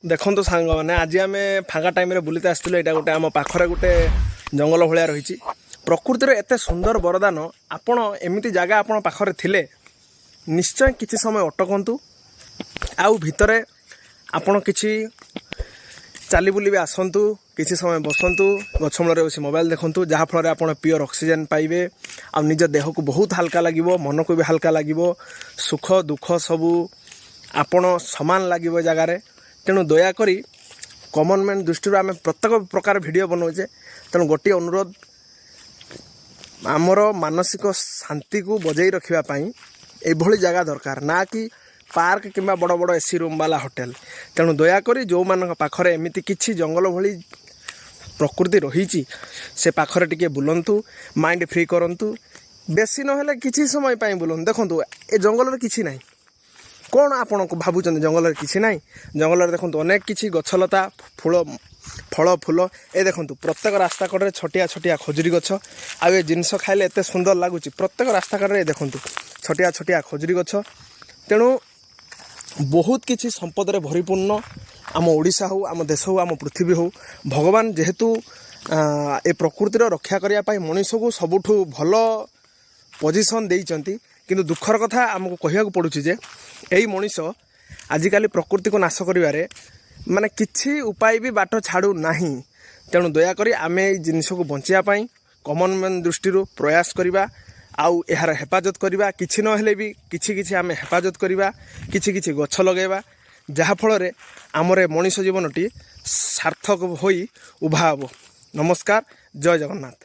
ଦେଖନ୍ତୁ ସାଙ୍ଗମାନେ, ଆଜି ଆମେ ଫାଙ୍କା ଟାଇମ୍ରେ ବୁଲିତେ ଆସିଥିଲୁ। ଏଇଟା ଗୋଟେ ଆମ ପାଖରେ ଗୋଟେ ଜଙ୍ଗଲ ଭଳିଆ ରହିଛି। ପ୍ରକୃତିର ଏତେ ସୁନ୍ଦର ବରଦାନ। ଆପଣ ଏମିତି ଜାଗା ଆପଣ ପାଖରେ ଥିଲେ ନିଶ୍ଚୟ କିଛି ସମୟ ଅଟକନ୍ତୁ ଆଉ ଭିତରେ ଆପଣ କିଛି ଚାଲି ବୁଲି ବି ଆସନ୍ତୁ, କିଛି ସମୟ ବସନ୍ତୁ, ଗଛ ମୂଳରେ ବସି ମୋବାଇଲ ଦେଖନ୍ତୁ, ଯାହାଫଳରେ ଆପଣ ପିଓର ଅକ୍ସିଜେନ୍ ପାଇବେ ଆଉ ନିଜ ଦେହକୁ ବହୁତ ହାଲକା ଲାଗିବ, ମନକୁ ବି ହାଲକା ଲାଗିବ। ସୁଖ ଦୁଃଖ ସବୁ ଆପଣ ସମାନ ଲାଗିବ ଏ ଜାଗାରେ। ତେଣୁ ଦୟାକରି କମନ୍ ମ୍ୟାନ୍ ଦୃଷ୍ଟିରୁ ଆମେ ପ୍ରତ୍ୟେକ ପ୍ରକାର ଭିଡ଼ିଓ ବନାଉଛେ। ତେଣୁ ଗୋଟିଏ ଅନୁରୋଧ, ଆମର ମାନସିକ ଶାନ୍ତିକୁ ବଜାଇ ରଖିବା ପାଇଁ ଏଭଳି ଜାଗା ଦରକାର, ନା କି ପାର୍କ କିମ୍ବା ବଡ଼ ବଡ଼ ଏସି ରୁମ୍ ବାଲା ହୋଟେଲ। ତେଣୁ ଦୟାକରି ଯେଉଁମାନଙ୍କ ପାଖରେ ଏମିତି କିଛି ଜଙ୍ଗଲ ଭଳି ପ୍ରକୃତି ରହିଛି, ସେ ପାଖରେ ଟିକେ ବୁଲନ୍ତୁ, ମାଇଣ୍ଡ ଫ୍ରି କରନ୍ତୁ। ବେଶୀ ନହେଲେ କିଛି ସମୟ ପାଇଁ ବୁଲନ୍ତୁ। ଦେଖନ୍ତୁ, ଏ ଜଙ୍ଗଲରେ କିଛି ନାହିଁ। କ'ଣ ଆପଣ ଭାବୁଛନ୍ତି ଜଙ୍ଗଲରେ କିଛି ନାହିଁ? ଜଙ୍ଗଲରେ ଦେଖନ୍ତୁ ଅନେକ କିଛି ଗଛଲତା, ଫୁଲ, ଫଳ, ଫୁଲ। ଏ ଦେଖନ୍ତୁ, ପ୍ରତ୍ୟେକ ରାସ୍ତା କଡ଼ରେ ଛୋଟିଆ ଛୋଟିଆ ଖଜୁରୀ ଗଛ। ଆଉ ଏ ଜିନିଷ ଖାଇଲେ ଏତେ ସୁନ୍ଦର ଲାଗୁଛି। ପ୍ରତ୍ୟେକ ରାସ୍ତା କଡ଼ରେ ଏ ଦେଖନ୍ତୁ ଛୋଟିଆ ଛୋଟିଆ ଖଜୁରୀ ଗଛ। ତେଣୁ ବହୁତ କିଛି ସମ୍ପଦରେ ଭରିପୂର୍ଣ୍ଣ ଆମ ଓଡ଼ିଶା ହଉ, ଆମ ଦେଶ ହଉ, ଆମ ପୃଥିବୀ ହଉ। ଭଗବାନ ଯେହେତୁ ଏ ପ୍ରକୃତିର ରକ୍ଷା କରିବା ପାଇଁ ମଣିଷକୁ ସବୁଠୁ ଭଲ ପୋଜିସନ୍ ଦେଇଛନ୍ତି, କିନ୍ତୁ ଦୁଃଖର କଥା ଆମକୁ କହିବାକୁ ପଡ଼ୁଛି ଯେ ଏଇ ମଣିଷ ଆଜିକାଲି ପ୍ରକୃତିକୁ ନାଶ କରିବାରେ ମାନେ କିଛି ଉପାୟ ବି ବାଟ ଛାଡ଼ୁ ନାହିଁ। ତେଣୁ ଦୟାକରି ଆମେ ଏଇ ଜିନିଷକୁ ବଞ୍ଚିବା ପାଇଁ କମନ୍ ମ୍ୟାନ୍ ଦୃଷ୍ଟିରୁ ପ୍ରୟାସ କରିବା ଆଉ ଏହାର ହେଫାଜତ କରିବା। କିଛି ନହେଲେ ବି କିଛି କିଛି ଆମେ ହେଫାଜତ କରିବା, କିଛି କିଛି ଗଛ ଲଗାଇବା, ଯାହାଫଳରେ ଆମର ଏ ମଣିଷ ଜୀବନଟି ସାର୍ଥକ ହୋଇ ଉଭା ହେବ। ନମସ୍କାର, ଜୟ ଜଗନ୍ନାଥ।